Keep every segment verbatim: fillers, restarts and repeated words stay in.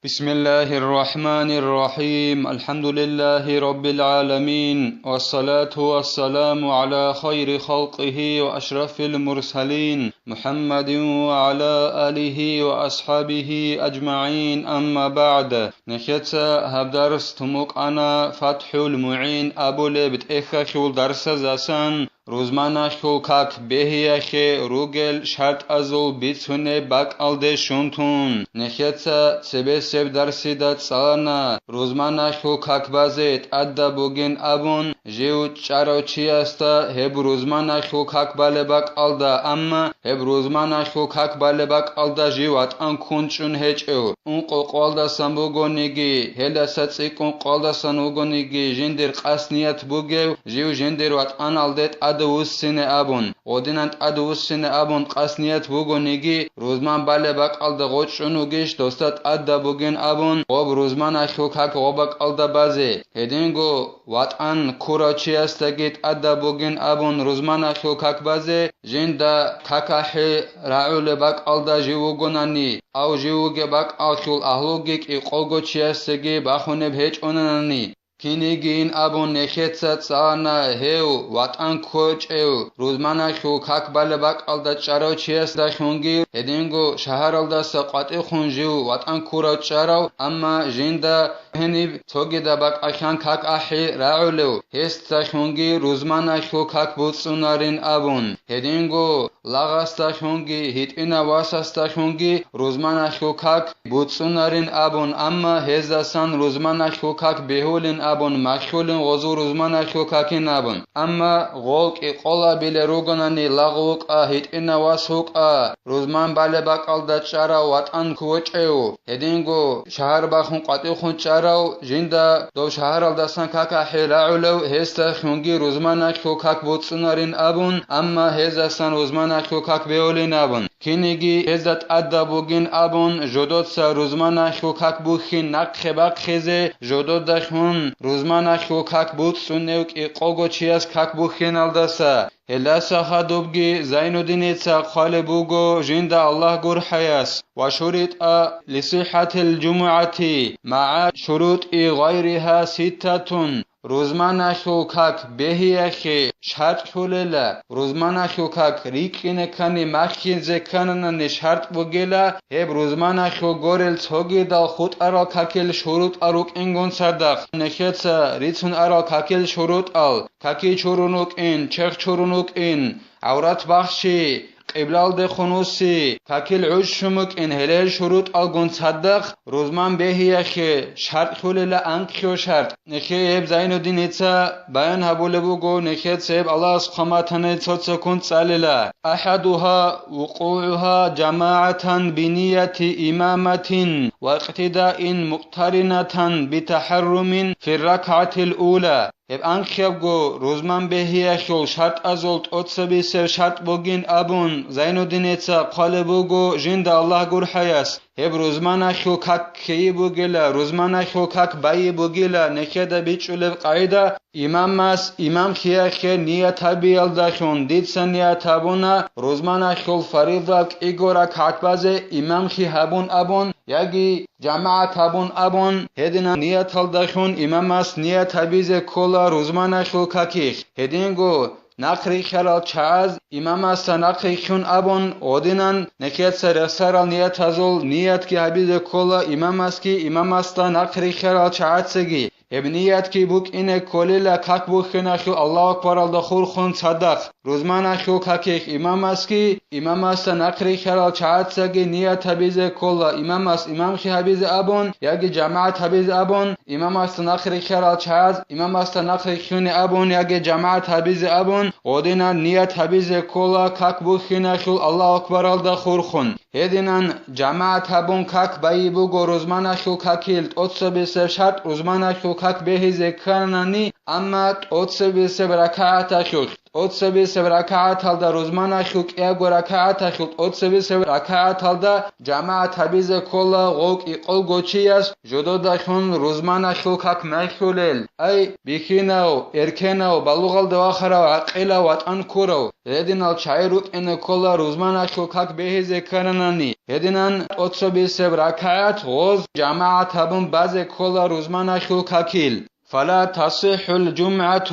بسم الله الرحمن الرحيم. الحمد لله رب العالمين. والصلاة والسلام على خير خلقه وأشرف المرسلين محمد وعلى آله وأصحابه أجمعين. أما بعد. Нехеца гьаб дарс тумукъана ФатхӀул МугӀин абулеб тӀехьалъул дарсазасан. Рузманалъул как бегьиялъе ругел шартӀазул бицунеб бакӀалде щун тун, нехеца цебесеб дарсида цӀалана, рузманалъул как базе тӀадаб бугин абун, жив чӀарав чиясда гьеб рузманалъул как балеб бакӀалда, амма гьеб рузманалъул как балеб бакӀалда жив ватӀан ккун чӀун гьечӀев, ункъо къоялдасан бугониги, гьелдаса цӀикӀкӀун къоялдасан вугониги, жиндир къасд-ният бугев, жив жиндир ватӀаналде тӀадвуссине абун, гъодинан тӀадвуссине абун къасд-ният бугониги, рузман балеб бакӀалда гъочӀун вугищ, досда тӀадаб бугин абун, гъоб рузманалъул как гъоб бакӀалда базе. Гьединго ватӀан ккурав чиясдаги тӀадаб бугин абун рузманалъул как базе, жинда какахӀи рагӀулеб бакӀалда жив вугонани, ав жив вугеб бакӀалъул агьлуги кӀикъого чиясеги бахунеб гьечӀонани, кинигин абун нехеца цӀана гьев ватӀан ккочӀев рузманалъул как балеб бакӀалда чӀарав чиясдалъунги, гьединго шагьаралдаса къватӀихъун жив ватӀан ккурав чӀарав, амма жинда гьениб цогидаб бакӀалъан как ахӀи рагӀулев, гьесдалъунги рузманалъул как буцӀцӀунарин абун, гьединго лагъасдалъунги гьитӀинав васасдалъунги рузманалъул как буцӀцӀунарин абун, амма гьездасан рузманалъул как бегьулин абун, махьулин гъозул рузманалъул какин абун. Амма гъол кӀикъолабиле ругонани лагъ вукӀа, гьитӀинав вас вукӀа, рузман балеб бакӀалда чӀарав ватӀан ккочӀев, гьединго шагьар бахун къватӀухъун чӀарав, жинда дов шагьаралдасан как ахӀи рагӀулев, гьесдалъунги рузманалъул как буцӀцӀунарин абун, амма гьездасан рузманалъул как бегьулин абун, киниги гьезда тӀадаб бугин абун, жодоца рузманалъул как бухьин нахъе бахъизе, жододалъун рузманалъул как буцӀцӀунев кӀикъого чияс как бухьиналдаса. Гьелдаса хадубги Зайнуддиница хъвалеб буго жинда Аллагь гурхӀаяс: «Ва шуритӀа лисихӀатил жумугӀати магӀа шурутӀи гъайриха ситтатун». Рузманалъул как бегьиялъе шартӀлъулела, рузманалъул как рикӀкӀине ккани махьизе ккананани шартӀ бугела, гьеб рузманалъул горел цогидал хутӀарал какил шурутӀал рукӀингун цадахъ, нехеца рицун арал какил шурутӀал, каки чурун вукӀин, черх чурун вукӀин, гӀаврат бахчи, къиблалдехун вуси, какил гӀуж щун букӀин, гьелел шурутӀалгун цадахъ рузман бегьиялъе шартӀлъулела анкьго шартӀ. Нехее гьеб Зайнуддиница баян гьабулеб буго, нехеца гьеб Аллагьас хъван батани цо-цоккун цӀалила. أحدها وقوعها جماعة بنية إمامة واقتداء مقترنة بتحرم في الركعة الأولى. Гьеб анкьабго рузман бегьиялъул шартӀазул тӀоцебесеб шартӀ бугин абун, Зайнуддиница хъвалеб буго жинда Аллагь гурхӀаяс, гьеб рузманалъул как ккейи бугела, рузманалъул как байи бугела, нехеда бичӀчӀулеб къагӀида: имамас имамлъиялъе ният гьабиялдалъун дица ният гьабуна, рузманалъул фаридаб кӀиго ракагӀат базе имамлъи гьабун абун, яги жамагӀат гьабун абун, гьединаб нияталдалъун имамас ният гьабизе ккола рузманалъул какилъ. Гьединго нахърихьарал чагӀаз имамасда нахърихьун абун, гъодинан нехеца рехсарал ниятазул ниятги гьабизе ккола имамасги имамасда нахърихьарал чагӀацаги. Гьеб ниятги букӀине кколела как бухьиналъул Аллагьу акбаралда хурхун цадахъ, рузманалъул какихъ имамасги, имамасда нахърихьарал чагӀацаги ният гьабизе ккола, имамас имамлъи гьабизе абун яги жамагӀат гьабизе абун, имамасда нахърихьарал чагӀаз имамасда нахърихьуне абун яги жамагӀат гьабизе абун, гъодинан ният гьабизе ккола как бухьиналъул Аллагьу акбаралда хурхун. Гьединан жамагӀат гьабун как байи буго рузманалъул какил, тӀоцебесеб шартӀ рузманалъул как бегьизе кканани, амма тӀоцебесеб ракагӀаталъулъ, тӀоцебесеб ракагӀаталда, рузманахъул кӀиябго ракагӀатахъул тӀоцебесеб ракагӀаталда жамагӀат гьабизе ккола гъов кӀикъолго чияс жододалъун рузманахъул как махьулел, ай, бихьинав, эркенав, балугъалда вахарав, гӀакъилав, ватӀан ккурав, гьединал чагӀи рукӀине ккола рузманахъул как бегьизе ккананани, гьединан тӀоцебесеб ракагӀат гъоз жамагӀат гьабун базе ккола рузманахъул какил. فلا تصح الجمعة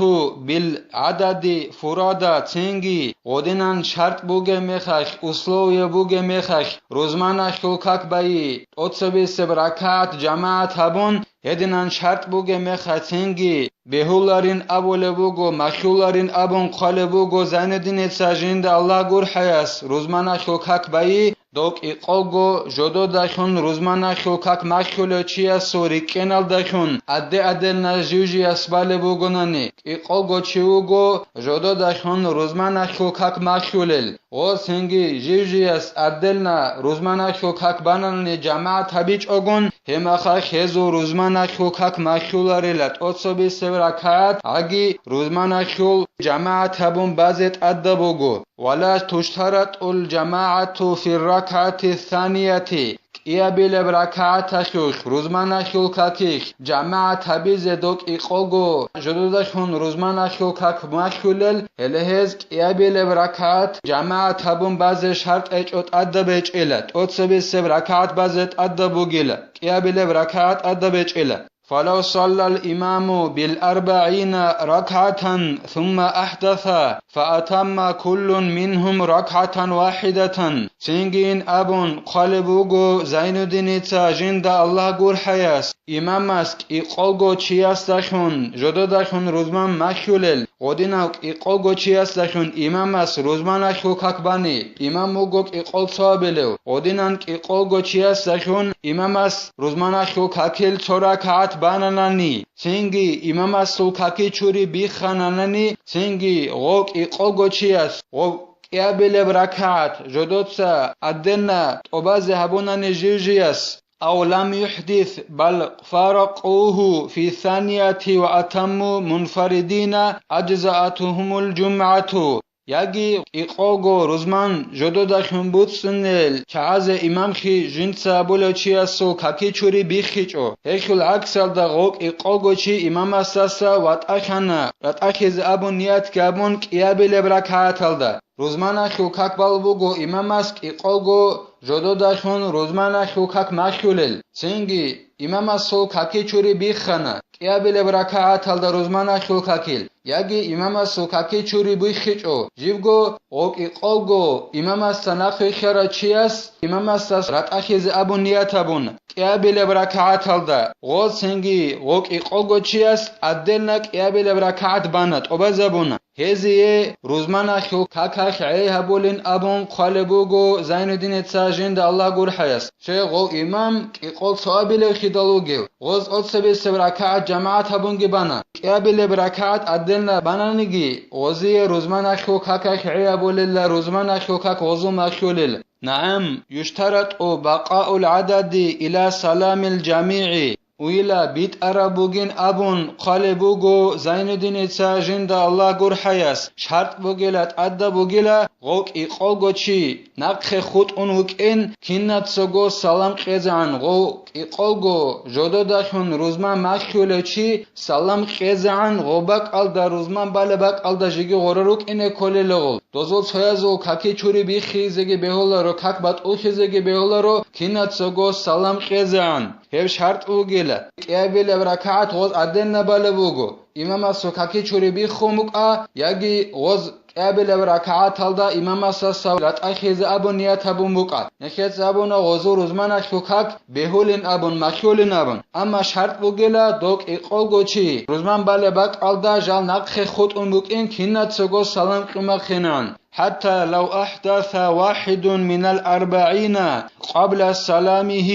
بالعدد فرادى, цинги гъодинан шартӀ бугеб мехалъ, условие бугеб мехалъ, рузманахъул как байи, тӀоцебесеб ракагӀат жамагӀат гьабун, гьединан шартӀ бугеб мехалъ цинги бегьуларин абулеб буго, махьуларин абун хъвалеб буго Зайнуддиница жинда Аллагь гурхӀаяс, рузманахъул как байи, дов кӀикъолго жододалъун рузманахъул как махьулев чиясул рикӀкӀеналдалъун адде-аддельна жив-жияс балеб бугонани, кӀикъолго чи вуго жододалъун рузманахъул как махьулел. Гъосинги жив-жияс аддельна рузманахъул как банани жамагӀат гьабичӀогун, гьеб мехалъ гьезул рузманахъул как махьуларила тӀоцебесеб ракагӀат гӀаги рузманахъул жамагӀат гьабун базе тӀадаб буго. ولا تشترط الجماعة في الركعة الثانية, кӀиабилеб ракагӀаталъулъ рузманахъул какилъ жамагӀат гьабизе дов кӀикъого жододалъун рузманахъул как махьулел, гьеле гьез кӀиабилеб ракагӀат жамагӀат гьабун базе шартӀ гьечӀо тӀадаб гьечӀила, тӀоцебесеб ракагӀат базе тӀадаб бугила, кӀиабилеб ракагӀат тӀадаб гьечӀила. فلو صلى الإمام بالأربعين ركعة ثم أحدث فأتم كل منهم ركعة واحدة, цинги ин абун хъвалеб буго Зайнуддиница жинда Аллагь гурхӀаяс, имамас кӀикъолго чиясдалъун, жододалъун рузман махьулел, гъодинав кӀикъолго чиясдалъун имамас рузманахъул как бани, имам вуго кӀикъол цоабилев, гъодинан кӀикъолго чиясдалъун имамас рузманахъул какил цо ракагӀат бананани, цинги имамасул каки чури биххананани, цинги гъов кӀикъолго чияс гъов кӀиабилеб ракагӀат жодоца адденна тӀобазе гьабунани жив-жияс, أو لم يحدث بل فارقوه في الثانية وأتموا منفردين أجزأتهم الجمعة. Яги кӀикъого рузман жододалъун буцӀцӀунел чагӀазе имамлъи жинца абулев чиясул каки чури биххичӀо, гьелъул гӀаксалда гъов кӀикъого чи имамасдаса ватӀалъана, ратӀалъизе абун ниятги абун кӀиабилеб ракагӀаталда. Рузманахъул как бал буго имамас кӀикъого жододалъун рузманахъул как махьулел, цинги имамасул каки чури биххана, кӀиабилеб ракагӀаталда рузманахъул какил, яги имамасул каки чури биххичӀо, живго гъокӀи къолго имамасда нахъвилълъарав чияс имамасдас ратӀалъизе абун ният гьабуна, кӀиабилеб ракагӀаталда, гъо цинги гъокӀи къолго чияс отдельно кӀиабилеб ракагӀат бана, тӀубазабуна. Гьезие рузманахъул какалъ гӀей гьабулин абун хъвалеб буго Зайнуддиница жинда Аллагь гурхӀаяс. Щай гъов имам кӀикъол цоабилев хидал вугев, гъоз оцебесеб ракагӀат жамагӀат гьабунги бана. КӀиабилеб ракагӀат отдельно бананиги, гъозие рузманахъул какалъ гӀей гьабулелла, рузманахъул как гъозул махьулел. نعم، يشترط بقاء العدد إلى سلام الجميع. Уйла битӀараб бугин абун хъвалеб буго Зайнуддиница жинда Аллагь гурхӀаяс, шартӀ бугила, тӀадаб бугила, гъокӀи къолго чи нахъе хутӀун вукӀин, кинацаго салам кьезегӀан, гъокӀи къолго жододалъун рузман махьулев чи салам кьезегӀан, гъо бакӀалда, рузман балеб бакӀалда жеги гъора рукӀине кколелегъул. Дозул цоязул каки чури биххизеги бегьуларо, как батӀулъизеги бегьуларо, кинацаго салам кьезегӀан. Гьеб шартӀ вугила, кӀиабилеб ракагӀат гъоз отдельно балеб буго, имамасул каки чури биххун букӀа, яги гъоз кӀиабилеб ракагӀаталда имамасдаса ратӀалъизе абун ният гьабун букӀа. Нехец абуна гъозул рузманахъул как бегьулин абун, махьулин абун. Амма шартӀ бугила, докӀи къолго чи рузман балеб бакӀалда жал нахъе хутӀун букӀин, кинацаго салам кьумахъинан. حتى لو أحدث واحد من الأربعين قبل سلامه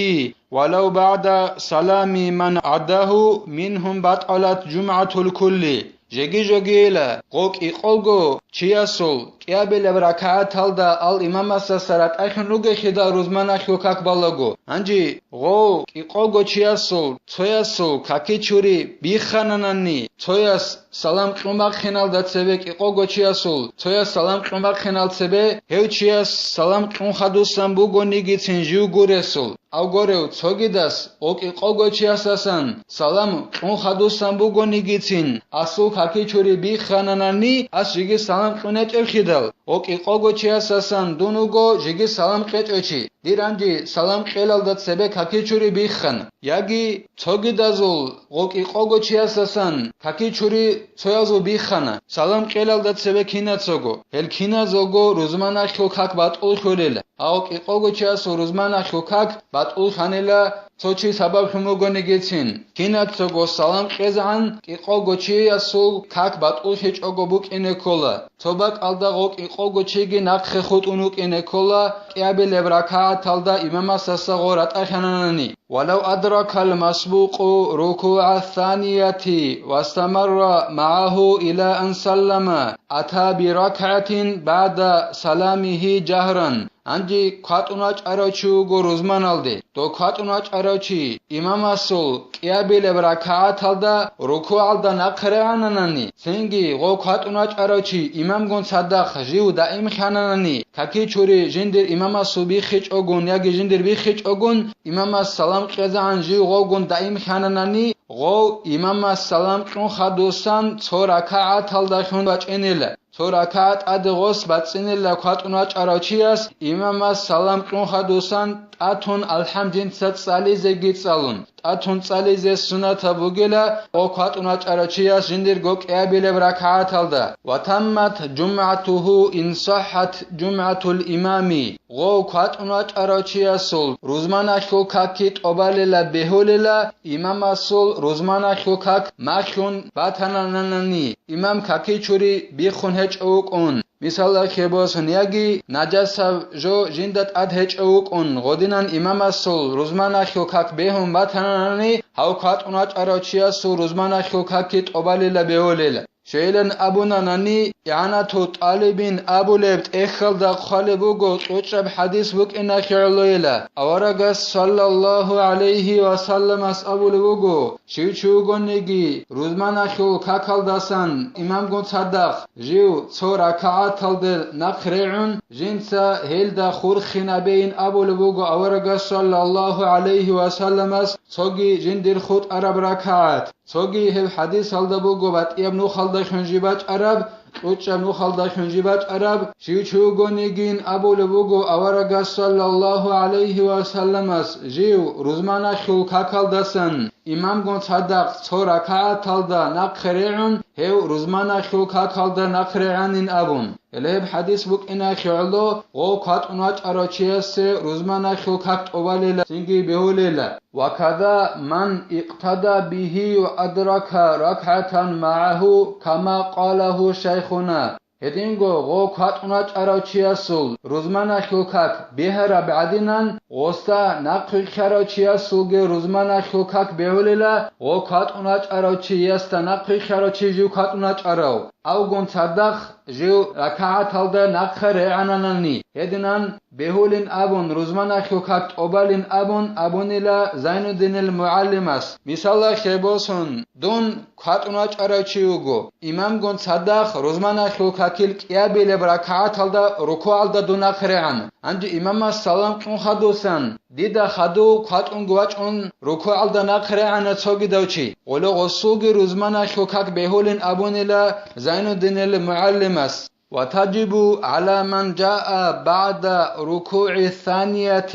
ولو بعد سلام من عداه منهم بطلت جمعة الكل. Жеги-жогийила, гъо кӀикъого чиясул кӀиабилеб ракагӀаталда ал имамасдаса ратӀахьун ругелъидал рузманалъул как балаго. Гьанже гъо кӀикъого чиясул цоясул каки чури биххананани, цояс салам кьун бахъиналда цебе кӀикъого чиясул цояс салам кьун бахъинал цебе, гьев чияс салам кьун хадусан бугонигицин жив гуресул. Авгурев цогидас гъо кӀикъого чиясасан салам кьун хадусан бугонигицин, асул каки чури биххананани, ас жеги салам кьун гьечӀевхидал, гъо кӀикъого чиясасан дун вуго жеги салам кьечӀев чи, дир гьанже салам кьелалда цебе каки чури биххана. Яги цогидазул гъо кӀикъого чиясасан каки чури цоязул биххана, салам кьелалда цебе кинацаго, гьел киназего рузманалъул как батӀуллъулел. Гьав кӀикъого чиясул рузманалъул как батӀуллъанила цо чи сабаблъун вугонигицин. Кинацаго салам кьезегӀан кӀикъого чиясул как батӀуллъичӀого букӀине ккола. Цо бакӀалда гъо кӀикъого чиги нахъе хутӀун вукӀине ккола, кӀиабилеб ракагӀаталда имамасдаса гъо ратӀахьананани. ولو أدرك المسبوق ركوع الثانية واستمر معه إلى أن سلم أتى بركعة بعد سلامه جهرا. Гьанже кватӀун вачӀарав чи вуго рузманалде. Дов кватӀун вачӀарав чи имамасул кӀиабилеб ракагӀаталда рукугӀалда нахъе регӀананани, цинги гъов кватӀун вачӀарав чи имамгун цадахъ жив даимлъананани, каки чури жиндир имамасул биххичӀогун яги жиндир биххичӀогун, имамас салам кьезегӀан жив гъовгун даимлъананани, гъов имамас салам кьун хадусан цо ракагӀаталдалъун бачӀинила. Цо ракагӀат тӀаде гъос бацӀцӀинила кватӀун вачӀарав чияс, имамас салам кьун хадусан тӀатун алхӀам жинца цӀализеги цӀалун. ТӀатун цӀализе сунатаб бугила, гъо кватӀун вачӀарав чияс жиндирго кӀиабилеб ракагӀаталда. وتمت جمعته إن صحت جمعة الإمام. Гъов кватӀун вачӀарав чиясул рузманалъул какги тӀобалила бегьулила, имамасул рузманалъул как малъун батананани, имам каки чури биххун гьечӀо вукӀун. Мисалалъе босун, яги нажасаб жо жинда тӀад гьечӀо вукӀун, гъодинан имамасул рузманалъул как бегьун батананани, гьав кватӀун вачӀарав чиясул рузманалъул какги тӀобалила бегьулила. Щайилан абунанани, ИгӀанату тӀалибин абулеб тӀехьалда хъвалеб буго, кьучӀаб хӀадис букӀиналъе гӀолойила. Аварагас, саллаллагьу гӀалайгьи ва салламас абулеб буго, щив чи вугониги, рузманалъул какалдасан имамгун цадахъ жив цо ракагӀаталде нахъ регӀун, жинца гьелда хурхинабейин абулеб буго аварагас, саллаллагьу гӀалайгьи ва салламас, цоги жиндир хутӀараб ракагӀат. Цоги гьеб хӀадисалда буго батӀияб нухалдалъун жиб бачӀараб, кьучӀаб нухалдалъун жиб бачӀараб, щив чи вугонигин абулеб буго аварагас, саллаллагьу гӀалайгьи ва салламас, жив рузманалъул какалдасан имамгун цадахъ цо ракагӀаталда нахъе регӀун, гьев рузманалъул какалда нахъ регӀанин абун. Гьеле гьеб хӀадис букӀиналъе гӀоло, гъов кватӀун вачӀарав чиясе рузманалъул как тӀобалила, цинги бегьулила. وكذا من اقتدى به وأدرك ركعة معه كما قاله شيخنا. Гьединго гъов кватӀун вачӀарав чиясул рузманалъул как бегьараб гӀадинан, гъосда нахъвилълъарав чиясулги рузманалъул как бегьулила, гъов кватӀун вачӀарав чиясда нахъвилълъарав чи жив кватӀун вачӀарав. Авгун цадахъ жив ракагӀаталда нахъа регӀананани, гьединан бегьулин абун, рузманалъул как тӀобалин абун абунила Зайнуддинил мугӀалимас. Мисалалъе босун, дун кватӀун вачӀарав чи вуго, имамгун цадахъ рузманалъул какил кӀиабилеб ракагӀаталда рукугӀалда дун нахъа регӀана. Гьанже имамас салам кьун хадусан, дида хадув кватӀунго вачӀун рукугӀалда нахъ регӀана цогидав чи. Гъоло гъосулги рузманалъул как бегьулин абунила Зайнуддинил мугӀалимас. وتجب على من جاء بعد ركوع الثانية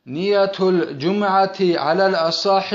نية الجمعة على الأصح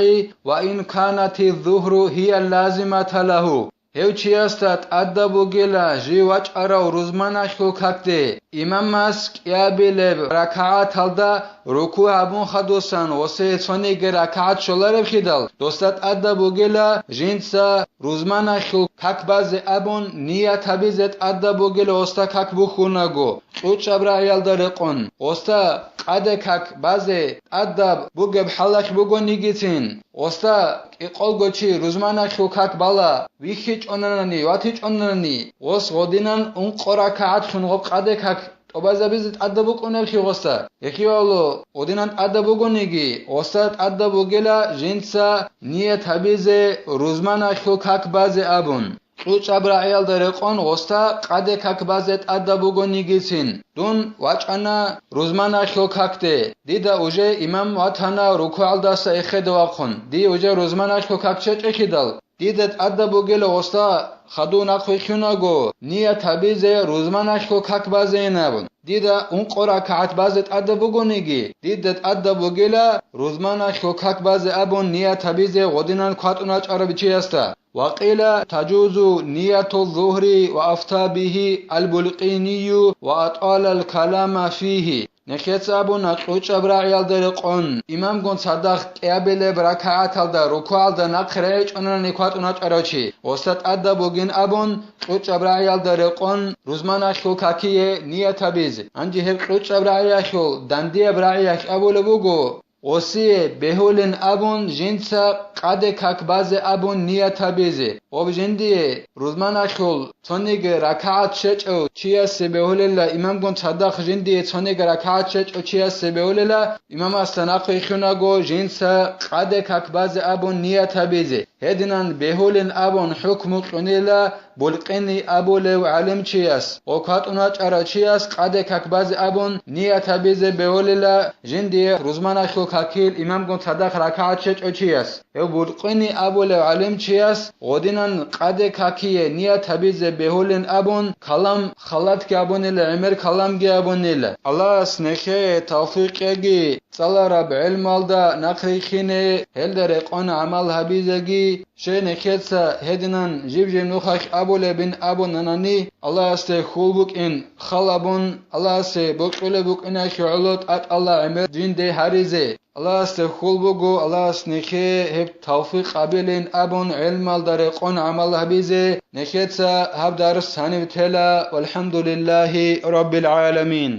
وإن كانت الظهر هي اللازمة له. Гьев чиясда тӀадаб бугила жив вачӀарав рузманалъул какде, Имамас кӀиабилеб ракагӀаталда рукугӀ гьабун хадусан гъосие цониги ракагӀат щоларебхидал, досда тӀадаб бугила жинца рузманахьул как базе абун ният гьабизе тӀадаб бугила гъосда как бухьунаго, кьучӀаб рагӀиялда рекъон, гъосда къаде как базе тӀадаб бугеб хӀалалъ бугонигицин, гъосда кӀикъолго чи рузманахьул как бала вихьичӀонани, ватичӀонани, гъос гъодинан ункъо ракагӀатлъун гъоб къаде как тӀубазабизе тӀадаб букӀунеб хьи гъоса. Гьехьивало гъодинан тӀадаб бугониги, гъоса тӀадаб бугела жинца ният гьабизе рузманахьул как базе абун. КьучӀаб рагӀиялда рекъон гъоса къаде как базе тӀадаб бугонигицин, дун вачӀана рузманахьул какде. Дида уже имам ватана рукугӀалдаса эхеде вахъун. Дие уже рузманахьул как чечӀехидал, дида тӀадаб бугела гъоса хадув нахъвихьунаго, ният гьабизе рузманахьул как базейин абун. Дида ункъо ракагӀат базе тӀадаб бугониги, дида тӀадаб бугела рузманахьул как базе абун ният гьабизе гъодинан кватӀун вачӀараб чиясда. وقيل تجوز نية الظهر وأفتى به البلقيني وأطال الكلام فيه. Нехеца абуна кьучӀаб рагӀиялда рекъон, имамгун цадахъ кӀиабилеб ракагӀаталда рукугӀалда нахъе регӀичӀунани кватӀун вачӀарав чи, гъоса тӀадаб бугин абун, кьучӀаб рагӀиялда рекъон рузманахьул какие ният гьабизе. Гьанже гьеб кьучӀаб рагӀиялъул дандияб рагӀиялъ абулеб буго, гъосие бегьулин абун жинца къаде как базе абун ният гьабизе. Гъоб жиндие рузманахьул цониги ракагӀат щечӀев чиясе бегьулела, имамгун цадахъ жиндие цониги ракагӀат щечӀев чиясе бегьулела, имамасда нахъвихьунаго жинца къаде как базе абун ният гьабизе. Гьединан бегьулин абун хӀукму кьунила Булкъини абулев гӀалимчияс ва кватӀун вачӀарав чияс къаде как базе абун ният гьабизе бегьулила жиндие рузманахьул какил имамгун цадахъ ракагӀат щечӀев чияс. Гьев Булкъини абулев гӀалимчияс гъодинан къаде какие ният гьабизе бегьулин абун, калам халатги абунила, гӀемер каламги абунила. Аллагьас нехее тавфикъ яги, цӀалараб гӀелмалда нахърихине, гьелда рекъон гӀамал гьабизеги, щай нехеца гьединан жиб-жиб нухалъ абулебин абунанани, Аллагьасде хьул букӀин, хал абун, Аллагьасе бокьулеб букӀиналъе гӀоло тӀатӀалла гӀемер жинде гьаризе. Аллагьасде хьул буго, Аллагьас нехее гьеб тавфикъ абилин абун, гӀелмалда рекъон гӀамал гьабизе. Нехеца гьаб дарс гьанив тела. Валхамдулиллагьи раббил гӀаламин.